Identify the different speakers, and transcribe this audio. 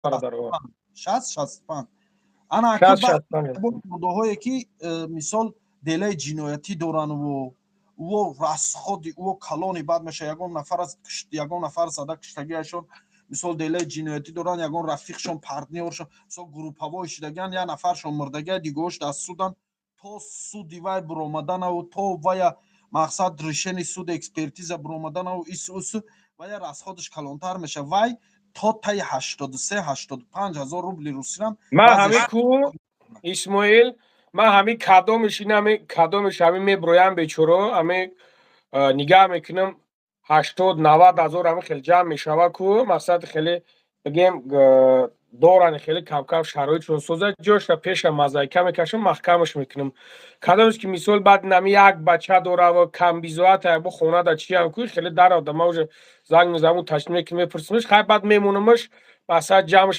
Speaker 1: Бародаро.
Speaker 2: 60, 65. Ана мурдаҳое, ки мисол, делаи ҷиноятӣ доранву ӯ расходи ӯ калони бад меша. Ягон нафар, ягон нафар зада киштагиашон, мисол, делаи ҷиноятӣ доранд, ягон рафиқшон, партнёршон, мисол, групповой шидагиан, як нафаршон мурдагия, дигош дар судан, то суди вай буромаданаву то вая, мақсад, решение суд, экспертиза буромаданаву ис ус, вая расходаш калонтар меша. Вай то таи 83, 85 ҳазор рубли русирам.
Speaker 1: Ман ҳами ку, Исмоил, ман ҳами кадомиш инами, кадомиш ҳами меброям, бечоро, ҳами нигаҳ мекунам, 80, 90 ҳазор ҳами хеле ҷамъ мешава ку. Мақсад, хеле бигем, дорани, хеле камкам шароитшон соза, ҷоша пеша мозаика мекашам, маҳкамаш мекунам. Кадомеш ки, мисол, баъд нами як бача дорава, камбизоата, бо хонада чиам ку, хеле дарода, ма уже занг мезанам, уточнить мекунам, мепурсимаш. Хай, баъд мемонамаш, масалан, ҷамъш.